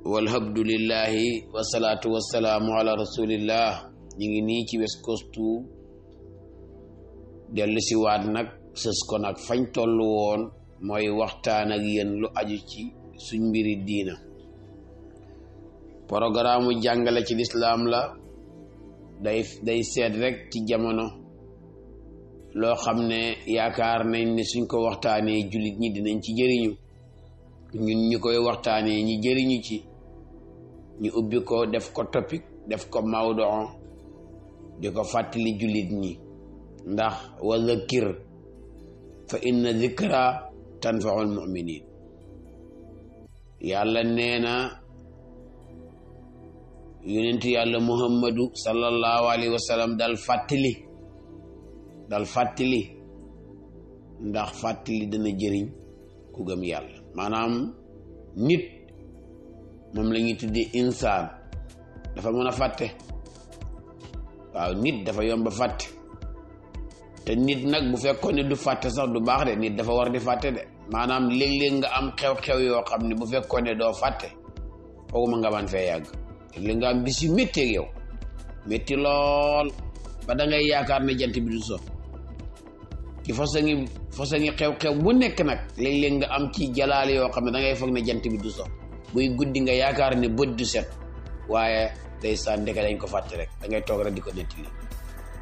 walhamdulillahi wasalaatu wasalaamu ala rasulillah. ñu ngi nii ci West Coast dellu si waat nag sës ko nag fañ toll woon mooy waxtaan ak yéen lu aju ci suñ mbiri diina. programme jàngale ci lislaam la day seet rek ci jamono loo xam ne yaakaar nañ ne suñ ko waxtaanee jullit ñi dinañ ci jëriñu, ñun ñu koy waxtaanee ñi jëriñu ci, ñu ubbi ko def ko topic, def ko mawdu di ko fàttali jullit ñi, ndax wa zakkir fa inna zikra tanfaul muminin. yàlla nee na yonent yàlla muhammadu sallallahu alayhi wa sallam dal fàttali ndax fàttali dana jëriñ ku gëm yàlla. maanaam nit moom la ñuy tuddee insaan, dafa mën a fàtte. waaw, nit dafa yomb fàtte, te nit nag bu fekkoon ne du fàtte sax du baax de. nit dafa war di fàtte de. maanaam léeg-léeg nga am xew-xew yoo xam ne bu fekkoon ne doo fàtte fooguma nga man fee yàgg. léeg nga am bis yu métti ak yow, métti lool ba da ngay yaakaar ne jant bi du so. ci façon ngi xew-xew bu nekk nag léeg-léeg nga am ci jalaal yoo xam ne da ngay foog ne jant bi du so. buy guddi nga yaakaar ne bët du set, waaye day saan ndeke dañ ko fàtte rek. da ngay toog rek di ko nettali.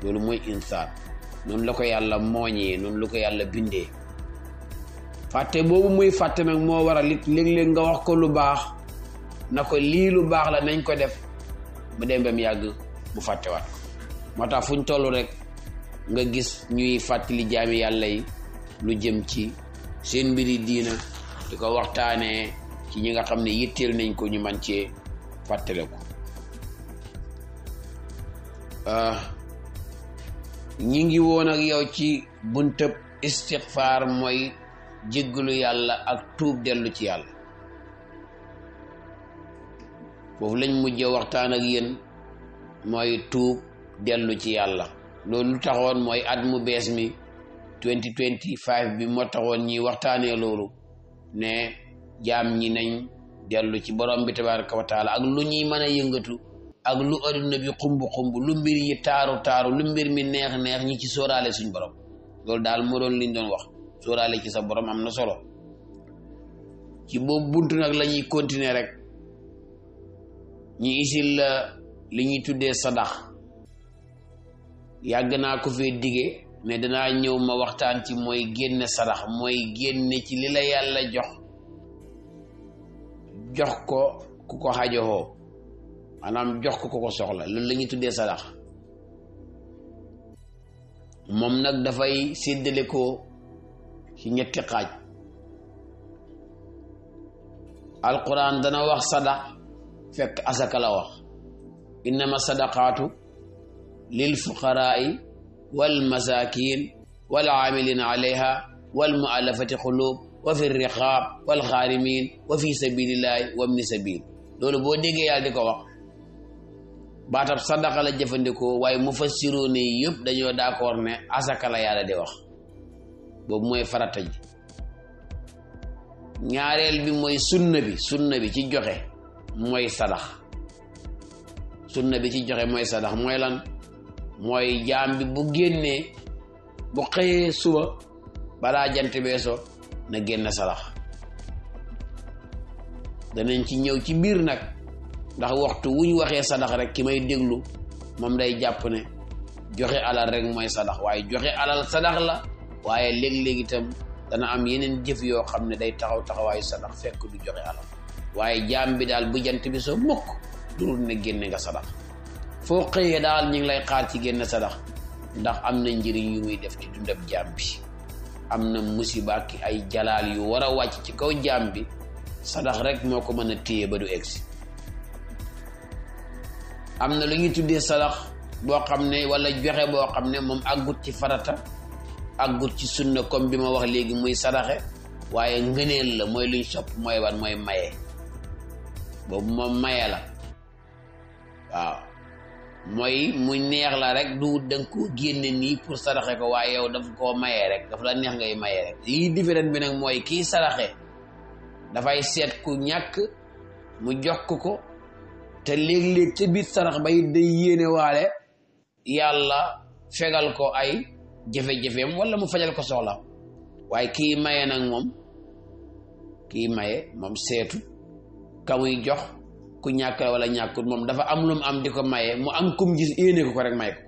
loolu mooy insaan. noonu la ko yàlla mooñee, noonu la ko yàlla bindee. fàtte boobu muy fàtte nag moo waral it léeg-léeg nga wax ko lu baax na ko lii lu baax la nañ ko def, mu dem ba mu yàgg mu fàttewaat ko. moo tax fuñ toll rek nga gis ñuy fàttali jaami yàlla yi lu jëm ci seen mbiri diina, di ko waxtaanee ci ñi nga xam ne yitteel nañ ko ñu man cee fàttale ko. ñi ngi woon ak yow ci buntëb istighfar, mooy jéggalu yàlla ak tuub dellu ci yàlla. foofu lañ mujjee waxtaan ak yéen mooy tuub dellu ci yàlla. loolu lu taxoon mooy at mu bees mi 2025 bi moo taxoon ñi waxtaanee loolu ne jaam ñi nañ dellu ci borom bi tabaraka wa taala. ak lu ñuy mën a yëngatu, ak lu adduna bi xumb lu mbir yi taaru lu mbir mi neex ñi ci sóoraale suñ borom. loolu daal moo doon liñ doon wax, sóoraale ci sa borom am na solo. ci boobu buntu nag la ñuy continuer rek, ñi isil la li ñuy tuddee sadax. yàgg naa ko fee dige mais danaa ñëw ma waxtaan ci mooy génne sadax, mooy génne ci li la yàlla jox ko ku ko xajoxoo, maanaam jox ko ko soxla. loolu la ñuy tuddee sadax. moom nag dafay séddale ko ci ñetti xaaj. alquran dana wax sadax fekk asaka la wax. innama sadaqaatu lil fuqaraai wal masakin wal amilina alayha wal muallafati qulub wa fi riqaab wal xaarimin wa fi sabilillahi wa ibni sabil. loolu boo déggee yàlla di ko wax, baatab sadaqa la jëfandikoo, waaye mufassiroon yi yëpp dañoo d'accord ne asaka la yàlla di wax. boobu mooy farata ji. ñaareel bi mooy sunna bi ci joxe mooy sadax. sunna bi ci joxe mooy sadax. mooy lan? mooy jaam bi bu génnee, bu xëyee suba balaa jant beeso na génn sadax. danañ ci ñëw ci biir nag, ndax waxtu wuñ waxee sadax rek ki may déglu moom day jàpp ne joxe alal rek mooy sadax. waaye joxe alal sadax la, waaye léeg-léeg itam dana am yeneen jëf yoo xam ne day taxawaayu sadax fekk du joxe alal. waaye jaam bi daal bu jant bi so mukk durul ne génne nga sadax. foo xëyee daal ñu ngi lay xaar ci génne sadax, ndax am na njëriñ yu muy def ci dundab jaam bi. am na musiba ki ay jalaal yu war a wàcc ci kaw jaam bi, sadax rek moo ko mën a téye ba du egsi. am na lu ñuy tuddee sadax boo xam ne, wala joxe boo xam ne moom àggut ci farata, àggut ci sunna comme bi ma wax léegi muy sadaxe, waaye ngëneel la, mooy luñ sopp. mooy wan mooy maye. boobu moom maye la. waaw, mooy mu neex la rek, du danga koo génne nii pour saraxe ko, waaye yow daf koo mayee rek, dafa la neex ngay mayee rek. lii différent bi nag mooy kii saraxe dafay seet ku ñàkk mu jox ko te léeg-léeg ca biir sarax ba it day yéene waale yàlla fegal ko ay jafe-jafeem wala mu fajal ko soxla waaye kii maye nag moom seetu ka muy jox ku ñàkk la wala ñàkkut moom dafa am lu mu am di ko maye mu am kum gis yéene ko rek may ko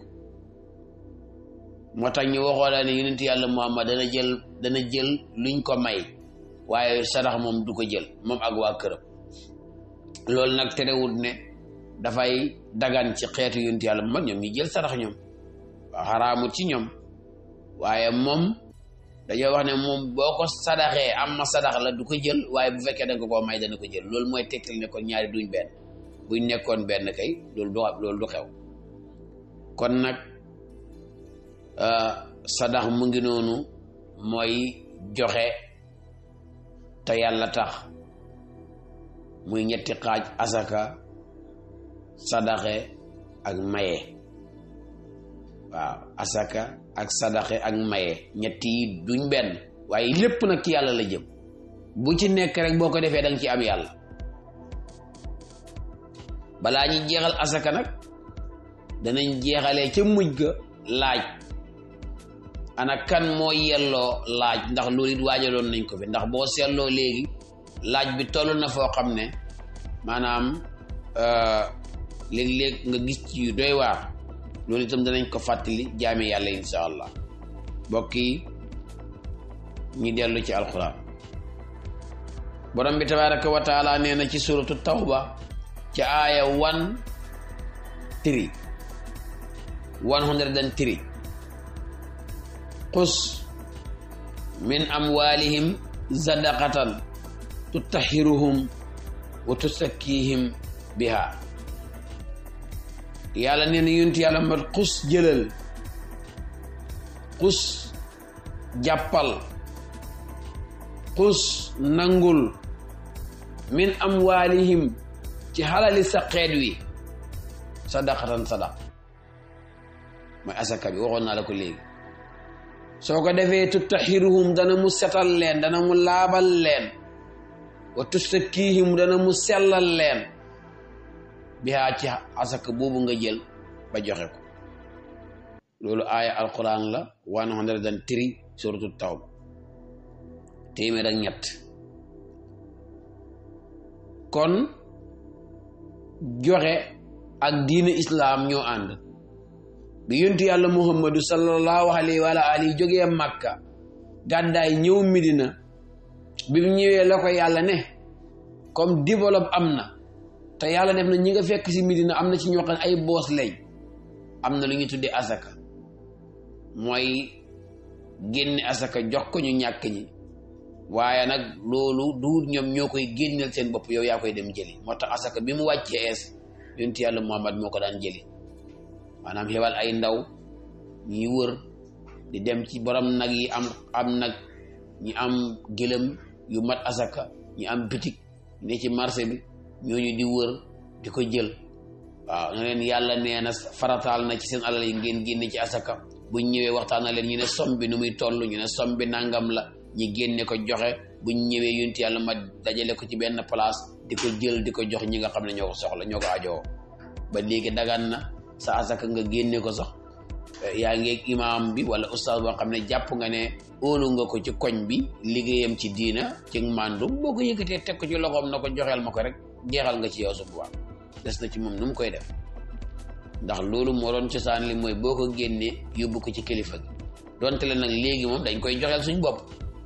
moo tax ñu waxoo la ne yonent yàlla Muhammad dana jël luñ ko may waaye sarax moom du ko jël moom ak waa këram loolu nag terewut ne dafay dagan ci xeetu yonent yàlla Muhammad ñoom ñu jël sarax ñoom waaw xaraamut ci ñoom waaye moom dañoo wax ne moom boo ko sadaxee am ma sadax la du ko jël waaye bu fekkee da nga koo may dana ko jël loolu mooy tegtal ne kon ñaari duñ benn buñ nekkoon benn kay loolu du xew kon nag sadax mu ngi noonu mooy joxe te yàlla tax muy ñetti xaaj asaka sadaxe ak maye waaw asaka ak sadaxe ak maye ñetti yi duñ benn waaye lépp nag ci yàlla la jëm bu ci nekk rek boo ko defee danga ci am yàlla balaa ñu jeexal asaka nag danañ jeexalee ca mujj ga laaj ana kan moo yelloo laaj ndax loolu it waajaloon nañ ko fi ndax boo seetloo léegi laaj bi toll na foo xam ne maanaam léeg-léeg nga gis ci yu doy waar loolu itam danañ ko fàttali jaame yàlla insha allah mbokk yi ñi dellu ci alquran borom bi tabaraka wa taala nee na ci suratu tawba ci aaya 103 xus min amwalihim zadaqatan tutahiruhum wa tusakkihim biha yàlla nee na yonent yàlla mat xus jëlal xus jàppal xus nangul min amwalihim ci xalali sa xeet wi sadaqatan sadaq mooy asaka bi waxoon naa la ko léegi soo ko defee tutahiruhum dana mu setal leen dana mu laabal leen wa tusakkihim dana mu sellal leen bihaa ci asaka boobu nga jël ba joxe ko loolu aaya alquran la 103 suratu tawba téeméer ak ñett kon joxe ak diine islaam ñoo ànd bi yontu yàlla muhammadu sallallahu alayhi wa alihi jógee Makka gàddaay ñëw Medina bi mu ñëwee la ko yàlla ne comme développe am na te yàlla def na ñi nga fekk ci Medina am na ci ñoo xam ne ay boos lañ am na lu ñuy tuddee asaka mooy génne asaka jox ko ñu ñàkk ñi waaye nag loolu duut ñoom ñoo koy génneel seen bopp yow yaa koy dem jëli moo tax asaka bi mu wàccee ees yontu yàlla muhammad moo ko daan jëli maanaam xewal ay ndaw ñi wër di dem ci borom nag yi am nag ñi am gëlëm yu mat asaka ñi am bitik ne ci marché bi ñooñu di wër di ko jël waaw na leen yàlla nee na farataal na ci seen alal yi ngeen génne ci asaka buñ ñëwee waxtaan na leen ñu ne som bi nu muy toll ñu ne som bi nangam la ñi génne ko joxe buñ ñëwee yonent yàlla ma dajale ko ci benn place di ko jël di ko jox ñi nga xam ne ñoo ko soxla ñoo ko ajoo ba léegi dagan na sa asaka nga génne ko sax yaa ngi imaam bi wala ustaas boo xam ne jàpp nga ne óolu nga ko ci koñ bi liggéeyam ci diina ci mandum boo ko yëkkatee teg ko ci loxoom na ko joxeel ma ko rek jeexal nga ci yow su boobaa des na ci moom nu mu koy def ndax loolu moo doon cosaan li mooy boo ko génnee yóbbu ko ci kilifa gi donte le nag léegi moom dañ koy joxeel suñ bopp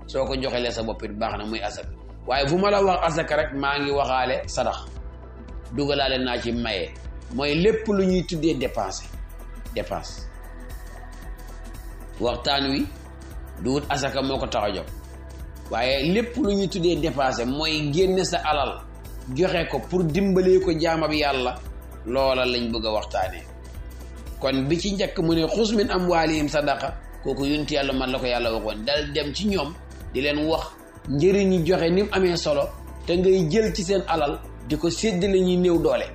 soo ko joxelee sa bopp it baax na muy asaka waaye fu ma la wax asaka rek maa ngi waxaale sadax dugalaale naa ci maye mooy lépp lu ñuy tuddee dépense waxtaan wi du wut asaka moo ko tax a jóg waaye lépp lu ñuy tuddee dépense mooy génne sa alal joxe ko pour dimbalee ko jaamab yàlla loola lañ bëgg a waxtaanee kon bi ci njëkk mu ne xus min amwaalihim sadaqa kooku yonent yàlla man la ko yàlla waxoon dal dem ci ñoom di leen wax njëriñu joxe ni mu amee solo te ngay jël ci seen alal di ko séddale ñuy néew doole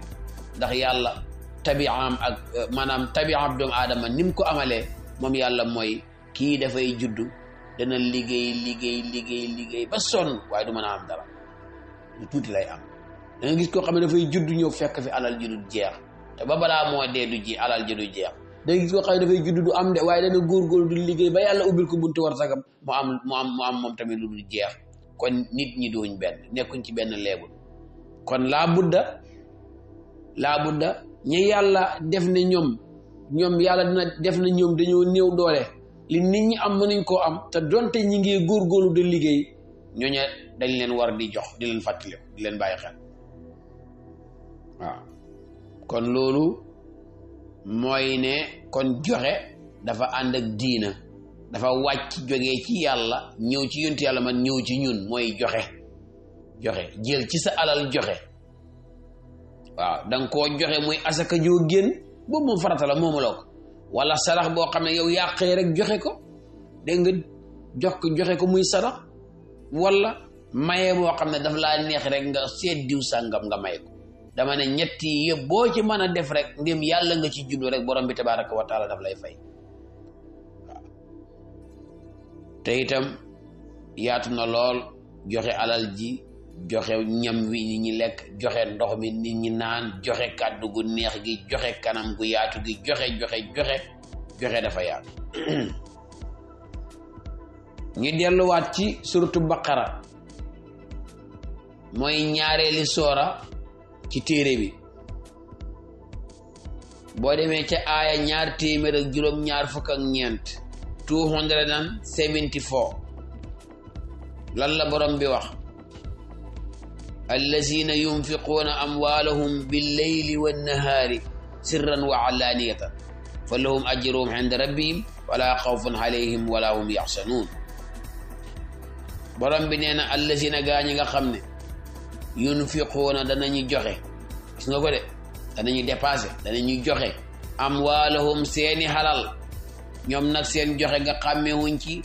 ndax yàlla tabi'am ak maanaam tabi'am doomu aadama ni mu ko amalee moom yàlla mooy kii dafay juddu dana liggéey ba sonn waaye du mën a am dara lu tuuti lay am da nga gis koo xam ne dafay judd ñëw fekk fi alal ji du jeex te ba balaa moo dee du ji alal ji du jeex. da nga gis koo xam ne dafay judd du am de waaye dana góorgóorlu du liggéey ba yàlla ubbil ko buntu war sagam mu am moom tamit lu dul jeex. kon nit ñi duñ benn nekkuñ ci benn leebul kon laa budda ñi yàlla def ne ñoom yàlla dina def na ñoom dañoo néew doole li nit ñi am mënuñ koo am te donte ñi ngi góorgóorlu de liggéey ñooña dañ leen war di jox di leen fàttali di leen bàyyi xel waaw kon loolu mooy ne kon joxe dafa ànd ak diina dafa wàcc jógee ci yàlla ñëw ci yonent yàlla man ñëw ci ñun mooy joxe jël ci sa alal joxe waaw danga koo joxe muy asaka joo génn boobu moom farata la moomuloo ko wala sarax boo xam ne yow yàqee rek joxe ko dégg nga joxe ko muy sarax wala maye boo xam ne daf laa neex rek nga seet diw sàngam nga may ko dama ne ñetti yëpp boo ci mën a def rek ndem yàlla nga ci jublu rek borom bi tabaraka wa taala daf lay fay waaw te itam yaatu na lool joxe alal ji joxe ñam wi nit ñi lekk joxe ndox mi nit ñi naan joxe kàddu gu neex gi joxe kanam gu yaatu gi joxe dafa yaatu ñu delluwaat ci suratu baqara mooy ñaareeli soora ci téere bi boo demee ca aaya 274 274 lan la borom bi wax allazina yunfiquuna amwaalahum billeyli wannahaari sirran wa alaaniyatan fa lahum ajruhum inda rabbihim wala xawfun alayhim wala hum yaxsanuun borom bi nee na allazina gaañi nga xam ne yunfiquuna danañu joxe gis nga ko de danañu dépassé danañu joxe amwaalahum seeni halal ñoom nag seen joxe nga xàmmewuñ ci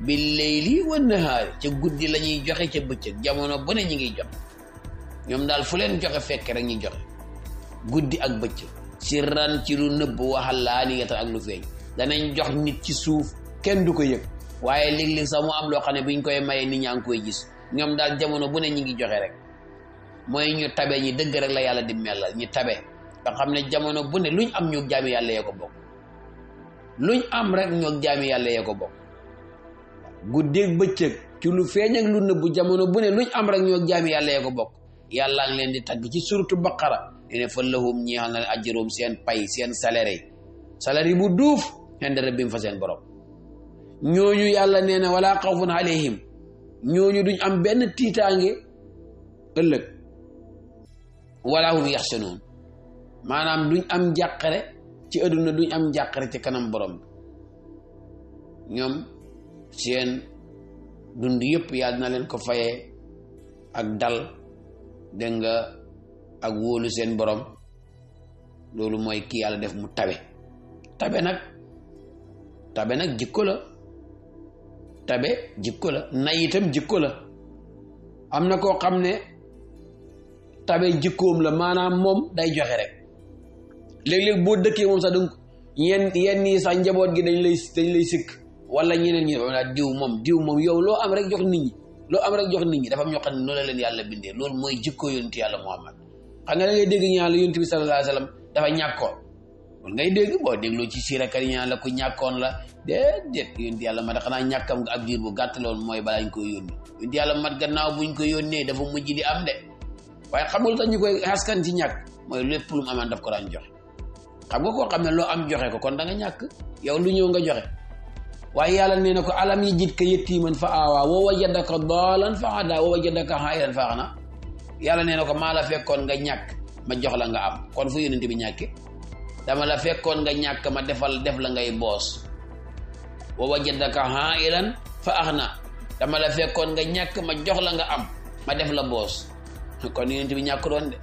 billeyli wannahaari ca guddi la ñuy joxe ca bëccëg jamono bu ne ñu ngi joxe ñoom daal fu leen joxe fekk rek ñu joxe guddi ak bëccëg sirran ci lu nëbb waxal laa ni ak lu feeñ danañ jox nit ci suuf kenn du ko yëg waaye léeg-léeg sax mu am loo xam ne biñ koy maye nit ñaa ngi koy gis ñoom daal jamono bu ne ñu ngi joxe rek mooy ñu tabe ñi dëgg rek la yàlla di melal ñi tabe nga xam ne jamono bu ne luñ am ñoog jaami yàlla yee ko bokk luñ am rek ñoog jaami yàlla yee ko bokk guddeeg bëccëg ci lu feeñ ak lu nëbb jamono bu ne luñ am rek ñoog jaami yàlla yee ko bokk yàlla ngi leen di tagg ci suratu baqara ne fa lahum ñeexal na ajrum seen pay seen salaire bu duuf inda rabbihim fa seen borom ñooñu yàlla nee na wala xawfun alayhim ñooñu duñ am benn tiitaange ëllëg wala hum yaxsanuun maanaam duñ am jàqare ci adduna duñ am jàqare ci kanam borom bi ñoom seen dund yëpp yàlla na leen ko fayee ak dal dégg nga ak wóolu seen borom loolu mooy kii yàlla def mu tabe nag jikko la nay itam jikko la am na koo xam ne tabe jikkoom la maanaam moom day joxe rek léeg-léeg boo dëkkee moom sax donc yenn yi sax njaboot gi dañ lay sikk wala ñeneen ñi wala diw moom yow loo am rek jox nit ñi dafa am ñoo xam ne noonu la leen yàlla bindee loolu mooy jikko yonent yàlla Muhammad xam nga da ngay dégg ñaan la yonent bi sallallahu alayhi wasallam dafa ñàkkoon loolu ngay dégg boo dégloo ci siirakat yi ñaan la ku ñàkkoon la déedéet yonent yàlla mat xanaa ñàkkam nga ab diir bu gàtt loolu mooy balaa ñu koy yónni yonent yàlla mat gannaaw buñ ko yónnee dafa mujj di am de waaye xamul tax ñu koy askan ci ñàkk mooy lépp lu mu amaan daf ko daan joxe xam nga koo xam ne loo am joxe ko kon da nga ñàkk yow lu ñëw nga joxe waaye yàlla nee na ko alam yajidka yatiiman fa aawaa wa wajadaka daalan fa hadaa wa wajadaka aa'ilan fa aghnaa yàlla nee na ko maa la fekkoon nga ñàkk ma jox la nga am kon fu yonent bi ñàkke dama la fekkoon nga ñàkk ma def la ngay boos wa wajadaka aa'ilan fa aghnaa dama la fekkoon nga ñàkk ma jox la nga am ma def la boos kon yonent bi ñàkk doon de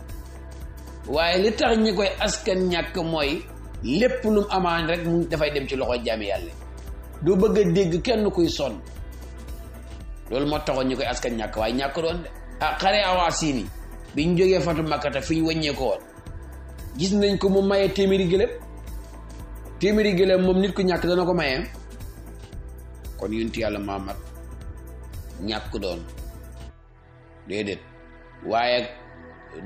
waaye li tax ñi koy askan ñàkk mooy lépp lu mu amaan rek mu dafay dem ci loxo jaami yàlla du bëgg a dégg kenn kuy sonn loolu moo taxoon ñi koy askan ñàkk waaye ñàkk doon de xare awaasiin biñ jógee fatu makkata fi ñu wàññee ko woon gis nañ ko mu maye téeméeri gëléem moom nit ku ñàkk dana ko mayee kon yonent yàlla Muhammad ñàkk doon déedéet waaye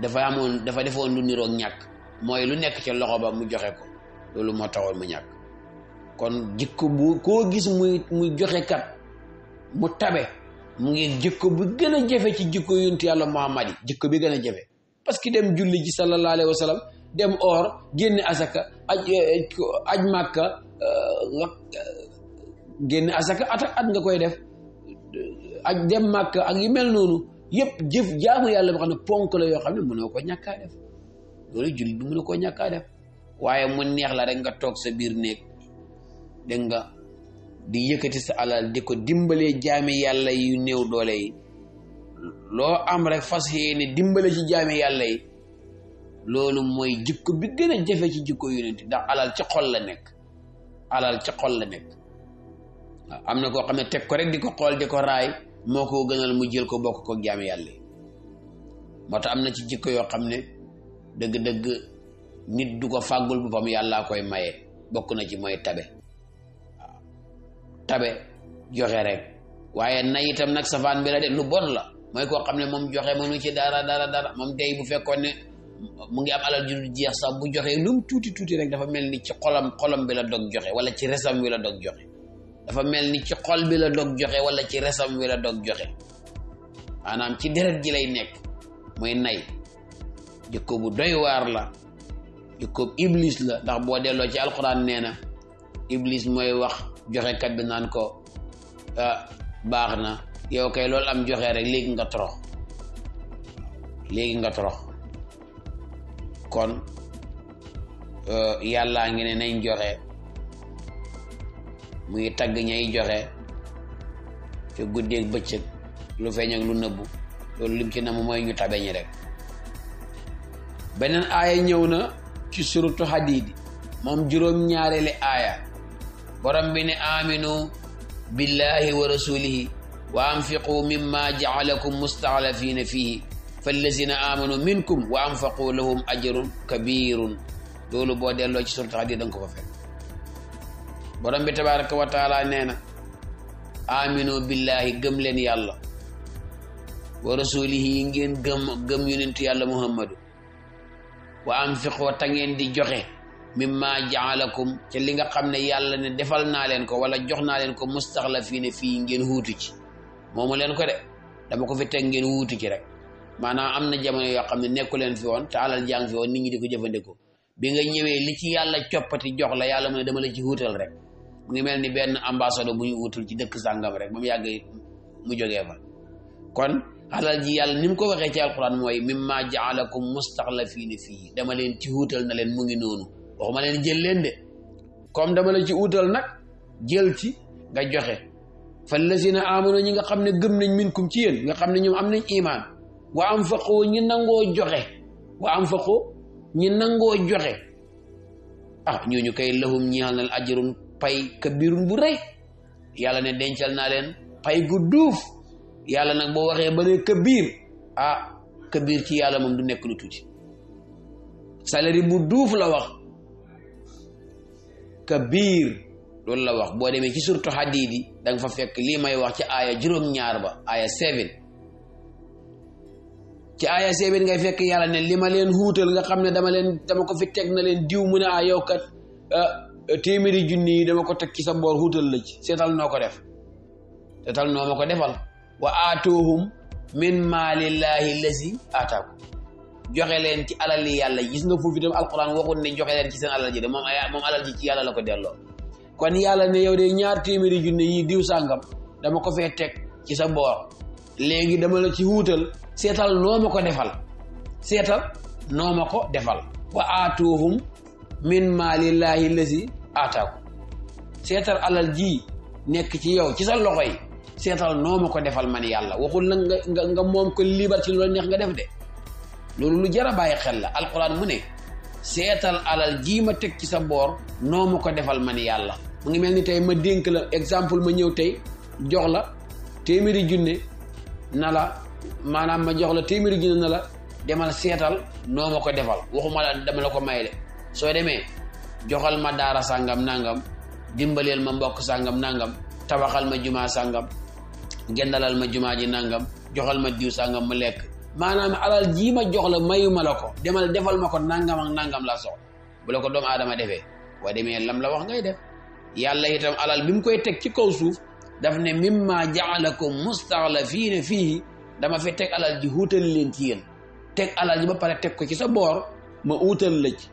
dafa defoon lu niroog ñàkk mooy lu nekk ca loxo ba mu joxe ko loolu moo taxoon mu ñàkk. kon jikko bu koo gis muy joxe kat mu tabe mu ngi jikko bu gën a jafe ci jikko yonent yàlla Muhammad yi jikko bi gën a jafe parce que dem julli ji sallallahu alayhi wa sallam dem or génne asaka aj màkka génne asaka at nga koy def aj dem màkka ak yu mel noonu yëpp jëf jaamu yàlla boo xam ne ponk la yoo xam ne mënoo ko ñàkkaa def loolu julli bi mënoo koo ñàkkaa def waaye mu neex la rek nga toog sa biir néeg dégg nga di yëkkati sa alal di ko dimbalee jaami yàlla yu néew doole yi loo am rek fas yéene dimbale ci jaami yàlla yi loolu mooy jikko bi gën a jafe ci jikko yonent ndax alal ci xol la nekk alal ci xol la nekk waaw am na koo xam ne teg ko rek di ko xool di ko raay moo ko gënal mu jël ko bokk ko jaami yàlla yi moo tax am na ci jikko yoo xam ne dëgg-dëgg nit du ko fàggul boppam yàllaa koy maye bokk na ci mooy tabe waaw tabe joxe rek waaye nay itam nag safaan bi la de lu bon la mooy koo xam ne moom joxe mënu ci dara moom tey bu fekkoon ne mu ngi am alal ju dul jeex sax bu joxe lu mu tuuti rek dafa mel ni ci xolam bi la dog joxe wala ci resam wi la dog joxe dafa mel ni ci xol bi la dog joxe wala ci resam wi la dog joxe maanaam ci deret ji lay nekk muy nay jikko bu doy waar la jikko iblis la ndax boo delloo ci alquran nee na iblis mooy wax joxekat bi naan ko baax na yow kay loolu am joxe rek léegi nga torox kon yàllaa ngi ne nañ joxe muy tagg ñay joxe ci guddeeg bëccëg lu feeñ ak lu nëbbu loolu lim ci na mooy ñu tabe ñi rek. beneen aaya ñëw na ci suratu Hadiid moom juróom-ñaareeli aaya borom bi ne aminu billahi wa rasulihi wa anfiqu mimma ja'alakum mustaxlafiina fihi fallazina amanu minkum wa anfaqu lahum ajrun kabirun loolu boo delloo ci suratu Hadiid danga ko fa fekk borom bi tabaraka wa taala nee na aminu billahi gëm leen yàlla wa rasulihi ngeen gëm yonentu yàlla muhammadu wa anfiqu ta ngeen di joxe mimma jaalakum ca li nga xam ne yàlla ne defal naa leen ko wala jox naa leen ko mustaxlafiina fii ngeen wuutu ci moomu leen ko de dama ko fi teg ngeen wuutu ci rek maanaam am na jamono yoo xam ne nekku leen fi woon te alal jàng fi woon nit ñi di ko jëfandikoo bi nga ñëwee li ci yàlla coppati jox la yàlla mu ne dama la ci wuutal rek mu ngi mel ni benn ambassadeur bu ñu wuutul ci dëkk sàngam rek ba mu yàgg mu jógee fa kon alal ji yàlla ni mu ko waxee ci alquran mooy mimma jaalakum mustaxlafiina fii dama leen ci wuutal na leen mu ngi noonu waxuma leen jël leen de comme dama la ci wuutal nag jël ci nga joxe fallazina amanu ñi nga xam ne gëm nañ minkum ci yéen nga xam ne ñoom am nañ imaan wa anfaqu ñi nangoo joxe ñooñu kay lahum ñeexal na ajrun pay kabirun bu rëy yàlla ne dencal naa leen pay gu duuf yàlla nag boo waxee ba ne kabir ci yàlla moom du nekk lu tuuti salaire bu duuf la wax kabir loolu la wax boo demee ci suratu Hadiid yi danga fa fekk lii may wax ci aaya juróom-ñaar ba aaya 7 ci aaya 7 ngay fekk yàlla ne li ma leen huutal nga xam ne dama ko fi teg na leen diw mu ne yow kat téeméeri junni yi dama ko teg ci sa boor huutal la ci seetal noo ma ko defal wa aatuhum min maalillahi lazi aataakum joxe leen ci alal yi yàlla gis nga foofu itam alquran waxul ne joxe leen ci seen alal ji de moom alal ji ci yàlla la ko delloo kon yàlla ne yow de 2 téeméeri junni yi diw sàngam dama ko fee teg ci sa boor léegi dama la ci wuutal seetal noo ma ko defal wa aatuhum min maalillahi lazi aataakum seetal alal ji nekk ci yow ci sa loxo yi seetal noo ma ko defal man yàlla waxul nag nga moom ko liibar ci lu la neex nga def de loolu lu jar a bàyyi xel la alquran mu ne seetal alal ji ma teg ci sa boor noo ma ko defal man yàlla mu ngi mel ni tey ma dénk la exemple ma ñëw tey jox la téeméeri junne na la maanaam ma jox la téeméeri junne na la demal seetal noo ma ko defal waxuma la dama la ko may de soo demee joxal ma daara sàngam nangam dimbaleel ma mbokk sàngam nangam tabaxal ma jumaa sàngam gendalal ma jumaa ji nangam joxal ma diw sàngam mu lekk maanaam alal jii ma jox la mayuma la ko demal defal ma ko nangam ak nangam la soxla bu la ko doomu aadama defee boo demee lam la wax ngay def yàlla itam alal bi mu koy teg ci kaw suuf daf ne mimma jaalakum mustaxlafiina fiihi dama fi teg alal ji wuutal leen ci yéen teg alal ji ba pare teg ko ci sa boor ma wuutal la ci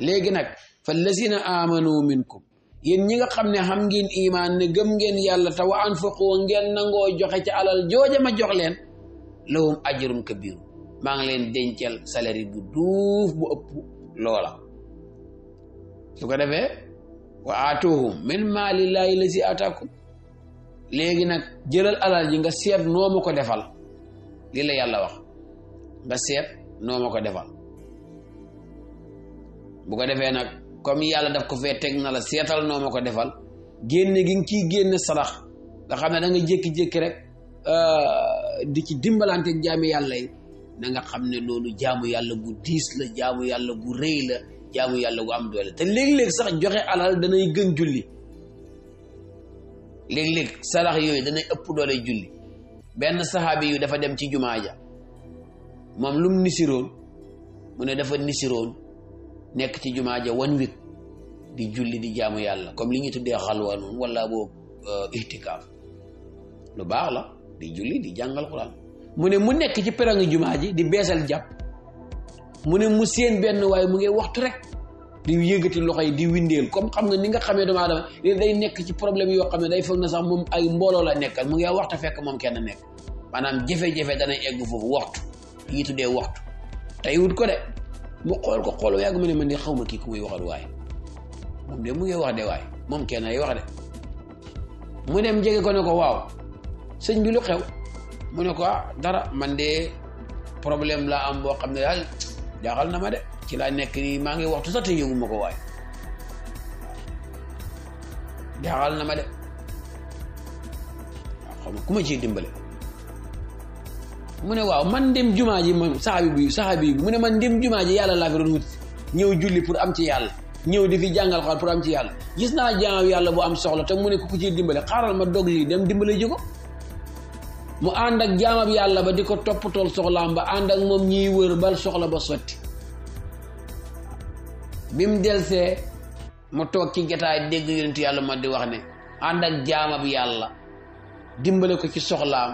léegi nag fa lazina amanu minkum yéen ñi nga xam ne xam ngeen imaan ne gëm ngeen yàlla te wa anfaqu ngeen nangoo joxe ci alal jooja ma jox leen lahum ajrun kabiir maa ngi leen dencal salaire bu duuf bu ëpp loola su ko defee wa aatuhum min maalillaahi lazi ataakum léegi nag jëlal alal ji nga seet noo ma ko defal lii la yàlla wax nga seet noo ma ko defal bu ko defee nag comme yàlla daf ko fee teg na la seetal noo ma ko defal génne gi nga ciy génne sarax nga xam ne da nga jékki-jékki rek di ci dimbalante jaami yàlla yi na nga xam ne loolu jaamu yàlla gu diis la jaamu yàlla gu rëy la jaamu yàlla gu am doole te léeg-léeg sax joxe alal danay gën julli léeg-léeg sarax yooyu danay ëpp doole julli benn saxaabi yu dafa dem ci jumaa ja moom lum nisiroon mu ne dafa nisiroon nekk ci jumaa ja 1 week di julli di jaamu yàlla comme li ñu tuddee xalwa noonu wala boobu ihtikaaf lu baax la di julli di jàngal Quraan mu ne mu nekk ci perangi jumaa ji di beesal jàpp mu ne mu seen benn waaye mu ngi waxtu rek di yëgati loxo yi di windeel comme xam nga ni nga xamee doomu aadama day nekk ci problème yoo xam ne day foog na sax moom ay mbooloo la nekkal mu ngi waxtu fekk moom kenn nekk maanaam jafe-jafe dana egg foofu waxtu li ñuy tuddee waxtu tey wut ko de mu xool ko xool yàgg mu ne man de xaw ma kii ku muy waxal waaye moom de mu ngi wax de waaye moom kenn ay wax de mu dem jege ko ne ko waaw sëñ bi lu xew mu ne ko dara man de problème la am boo xam ne daal jaaxal na ma de ci laa nekk nii maa ngi waxtu sax te yëgu ma ko waaye jaaxal na ma de waaw xam nga ku ma ciy dimbale mu ne waaw man dem jumaa ji moom saxaabi bi mu ne man dem jumaa ji yàlla laa fi doon wut ñëw julli pour am ci yàlla ñëw di fi jàngal xaal pour am ci yàlla gis naa jaam yàlla bu am soxla te mu ne ku ciy dimbale xaaral ma dog lii dem dimbale ji ko mu ànd ak jaamab yàlla ba di ko toppatool soxlaam ba ànd ak moom ñiy wër bal soxla ba sotti bi mu delsee mu toog ci jotaay dégg yonent yàlla ma di wax ne ànd ak jaamab yàlla dimbale ko ci soxlaam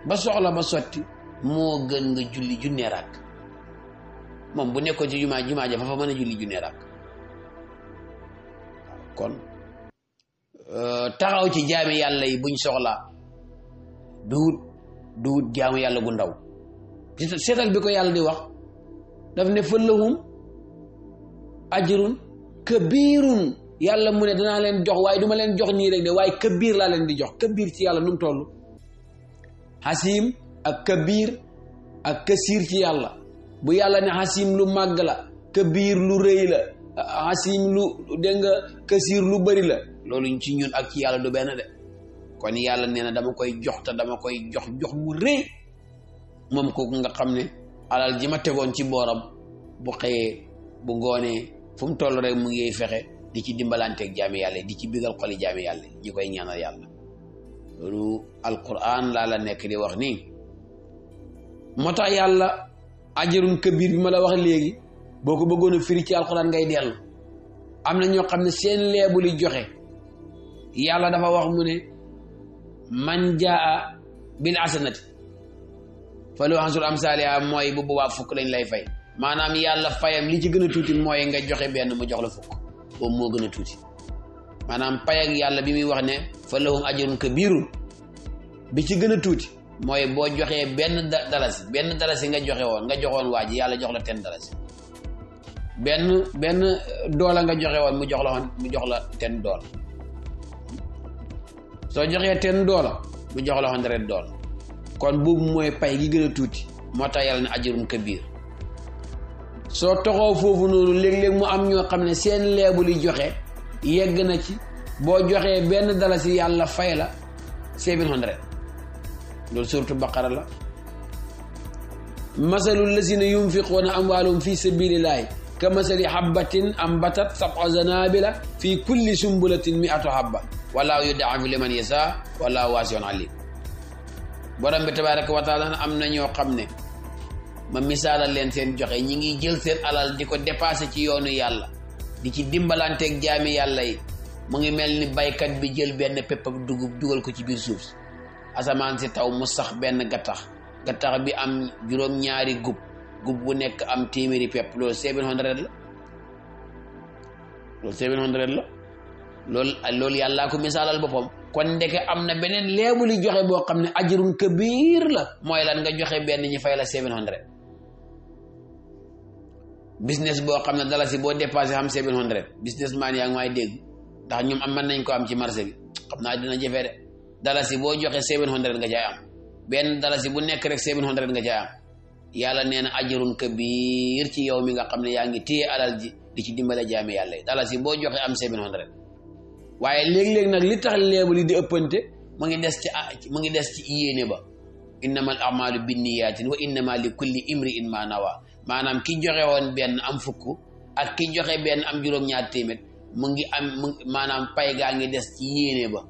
ba soxla ba sotti moo gën nga julli junne rakk moom bu nekkoon ci jumaa ja fa mën a julli junne rakk kon taxaw ci jaami yàlla yi buñ soxlaa duut jaamu yàlla gu ndaw seetal bi ko yàlla di wax daf ne fëllahum ajrun kabirun yàlla mu ne danaa leen jox waaye duma leen jox nii rek de waaye kabir laa leen di jox kabir ci yàlla nu mu toll xasim ak kabir ak kasiir ci yàlla bu yàlla ne xasim lu màgg la kabir lu rëy la xasim lu dégg nga kasiir lu bëri la loolu ci ñun ak ci yàlla du benn de kon yàlla nee na dama koy jox te dama koy jox bu rëy moom kooku nga xam ne alal ji ma tegoon ci booram bu xëyee bu ngoonee fu mu toll rek mu ngi fexe di ci dimbalanteeg jaami yàlla di ci bigal xoli jaami yàlla ñi koy ñaanal yàlla loolu alquran laa la nekk di wax nii moo tax yàlla ajrun kabir bi ma la wax léegi boo ko bëggoon a firi ci alquran ngay dellu am na ñoo xam ne seen leebu li joxe yàlla dafa wax mu ne man jaa bil hasanati falahu ashru amsaaliha mooy bu boobaa fukk lañ lay fay maanaam yàlla fayam li ci gën a tuuti mooy nga joxe benn mu jox la fukk boobu moo gën a tuuti maanaam pay ak yàlla bi muy wax ne falahum ajrun kabirun bi ci gën a tuuti mooy boo joxee benn dalasi nga joxoon waa ji yàlla jox la 10 dalasi benn doola nga joxe woon mu jox la 10 dool soo joxee 10 doola mu jox la 100 dool kon boobu mooy pay gi gën a tuuti moo tax yàlla ne ajrun kabir soo toxoo foofu noonu léeg-léeg mu am ñoo xam ne seen leebu li joxe yegg na ci boo joxee benn dalasi yàlla fay la 700 loolu suuratu baqara la masalul lazina yunfiquuna amwaalahum fi sabilillahi ka masali habbatin ambatat sab'a zanabila fi kulli sumbulatin mi'atu habba wallahu yudaa'ifu liman yashaa wallahu waasi'un aliim borom bi tabaaraka wa taala am na ñoo xam ne ma misaalal leen seen joxe ñi ngi jël seen alal di ko dépassé ci yoonu yàlla di ci dimbalanteeg jaami yàlla yi mu ngi mel ni baykat bi jël benn pepp ak dugub dugal ko ci biir suuf si asamaan si taw mu sax benn gattax bi am juróom-ñaari gub bu nekk am téeméeri pepp loolu 700 la loolu yàllaa ko misaalal boppam kon ndeke am na beneen leebu li joxe boo xam ne ajrun kabiir la mooy lan nga joxe benn ñi fay la 700 business boo xam ne dalasi boo dépassé xam 700 businessman yaa ngi may dégg ndax ñoom mën nañ ko am ci marché bi xam naa dina jafe de dalasi boo joxe 700 nga jaay am benn dalasi bu nekk rek 700 nga jaay am yàlla nee na ajrun kabiir ci yow mi nga xam ne yaa ngi téye alal ji di ci dimbale jaami yàlla yi dalasi boo joxe am 700 waaye léeg-léeg nag li tax leebu li di ëppante mu ngi des ci yéene ba innamal a'malu binniyaatin wa innama li kulli imri'in ma nawa maanaam ki joxe woon benn am fukk ak ki joxe benn am juróom-ñaar téeméer maanaam pay gaa ngi des ci yéene ba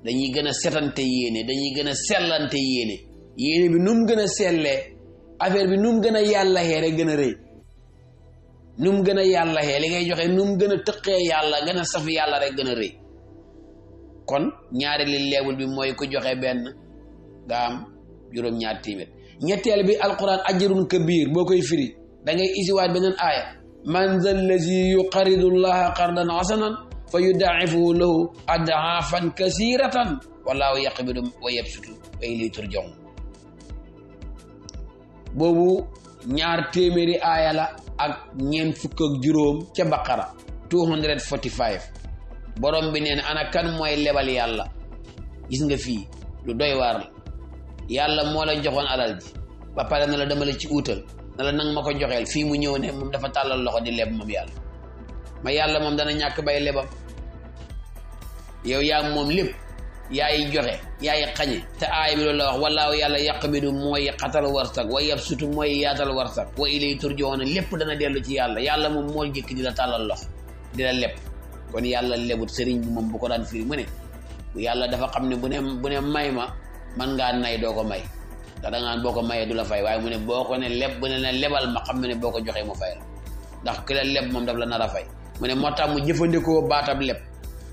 dañuy gën a setante yéene dañuy gën a sellante yéene bi nu mu gën a sellee affaire bi nu mu gën a yàllaxee rek gën a rëy nu mu gën a yàllaxee li ngay joxe nu mu gën a tëqee yàlla gën a saf yàlla rek gën a rëy kon ñaari li leebul bi mooy ku joxe benn nga am juróom-ñaar téeméer ñetteel bi alquran ajrun kabir boo koy firi da ngay isiwaat beneen aaya man za allazi yuqaridu llaha qardan hasanan fa yudaa'ifuhu lahu ad'aafan kasiratan wallahu yaqbidu wa yabsutu wa ilayhi turja'un boobu ñaar téeméeri aaya la ak ñeent fukk ak juróom ca baqara 245 borom bi nee na ana kan mooy lebal yàlla gis nga fii lu doy waar la yàlla moo la joxoon alal ji ba pare na la dama la ci uutal na la nang ma ko joxeel fii mu ñëw ne moom dafa tàllal loxo di leb moom yàlla moom dana ñàkk bay lebam yow yaa moom lépp yaay joxe yaay xañe te aay bi loolu la wax wallaahu yàlla yaqbidu mooy xatal warsak wa yabsutu mooy yaatal warsak wa ilayhi turja'un lépp dana dellu ci yàlla moom moo jëkk di la tàllal loxo di la leb kon yàlla lebut sëriñ bi moom bu ko daan firi mu ne yàlla dafa xam ne bu ne may ma man ngaa nay doo ko may ndax da ngaan boo ko mayee du la fay waaye mu ne boo ko ne leb bu ne la lebal ma xam ne boo ko joxee mu fay la ndax ki la leb moom daf la nar a fay mu ne moo tax mu jëfandikoo baatab leb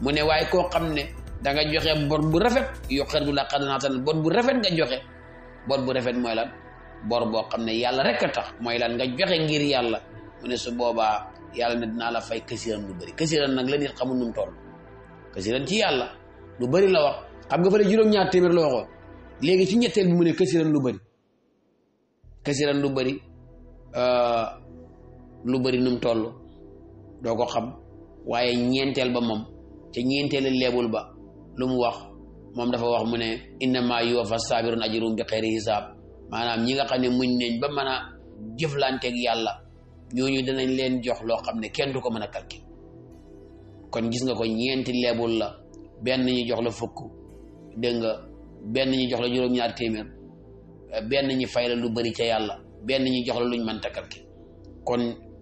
mu ne waaye koo xam ne da nga joxe bor bu rafet yu xër du la xadanaatan bor bu rafet nga joxe bor bu rafet mooy lan bor boo xam ne yàlla rek a tax mooy lan nga joxe ngir yàlla mu ne su boobaa yàlla ne dinaa la fay kasiran lu bëri kasiran nag la nit xamul nu mu toll kasiran ci yàlla lu bëri la wax xam nga fa le juróom-ñaar téeméer la waxoon léegi ci ñetteel bi mu ne kasiran lu bëri nu mu toll doo ko xam waaye ñeenteel ba moom ca ñeenteelu leebul ba lu mu wax moom dafa wax mu ne innama yuwaffa saabirun ajruhum bi xayri hisaab maanaam ñi nga xam ne muñ nañ ba mën a jëflanteeg yàlla ñooñu danañ leen jox loo xam ne kenn du ko mën a calcul kon gis nga ko ñeenti leebul la benn ñu jox la fukk dégg nga benn ñu jox la juróom-ñaar téeméer benn ñu fay la lu bari ca yàlla benn ñu jox la luñ mënta calcul kon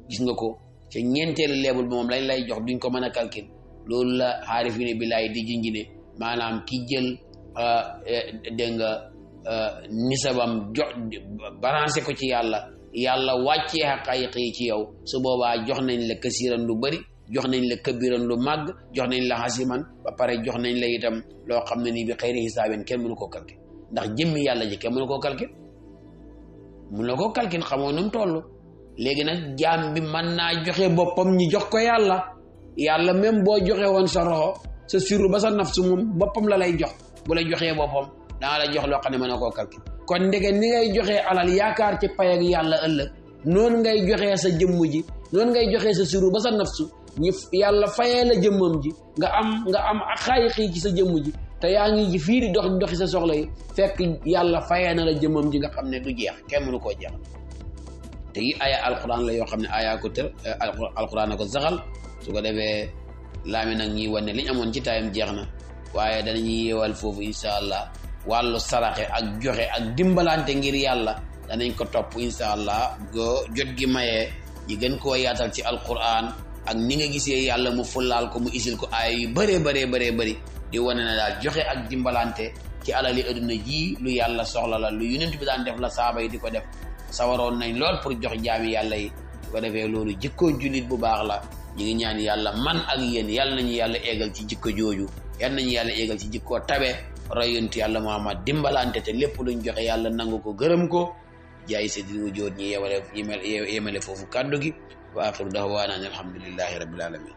gis nga ko ca ñeenteelu leebul bi moom lañ lay jox duñ ko mën a calcul loolu la xaarifine billaay di junjine maanaam ki jël dégg nga nisabam jox balancé ko ci yàlla wàccee xaqaayiq yi ci yow su boobaa jox nañ la kasiran lu bëri jox nañ la kabiran lu màgg jox nañ la xasiman ba pare jox nañ la itam loo xam ne nii bi xëyri xisaabin kenn mënu koo calcul ndax jëmmi yàlla ji kenn mënu koo calcul xamoo nu mu toll léegi nag jaam bi mën naa joxe boppam ñi jox ko yàlla même boo joxe woon sa roxo sa sirru ba sa nafsu moom boppam la lay jox bu la joxee boppam danga la jox loo xam ne mën na koo calcul kon ndege ni ngay joxee alal yaakaar ci pay ak yàlla ëllëg noonu ngay joxee sa jëmm ji noonu ngay joxee sa sirru ba sa nafsu ñu yàlla fayee la jëmmam ji nga am xaayiqi ci sa jëmm ji te yaa ngi ji fii di doxi sa soxla yi fekk yàlla fayee na la jëmmam ji nga xam ne du jeex kenn mënu koo jeex te yi aya alquran la yoo xam ne aya ko tër alquran a ko saxal su ko defee laami nag ñuy wane liñ amoon ci taayam jeex na waaye danañuy yeewal foofu insha allah wàllu saraxe ak joxe ak dimbalante ngir yàlla danañ ko topp insha allah jot gi mayee ñi gën koo yaatal ci alquran ak ni nga gisee yàlla mu fullaal ko mu isil ko ay yu bëree di wane na daal joxe ak dimbalante ci alali adduna ji lu yàlla soxla la lu yonent bi daan def la saaba yi di ko def sawaroon nañ lool pour jox jaami yàlla yi ko defee loolu jikko jullit bu baax la ñi ngi ñaan yàlla man ak yéen yàlla nañu yàlla eegal ci jikko jooju yàlla nañu yàlla eegal ci jikko tabe royuntu yàlla Muhammad dimbalante te lépp luñ joxe yàlla nangu ko gërëm ko jaay seydil wujood ñi yemale foofu kàddu gi wa axiru da'waana alhamdulillahi rabbil alamin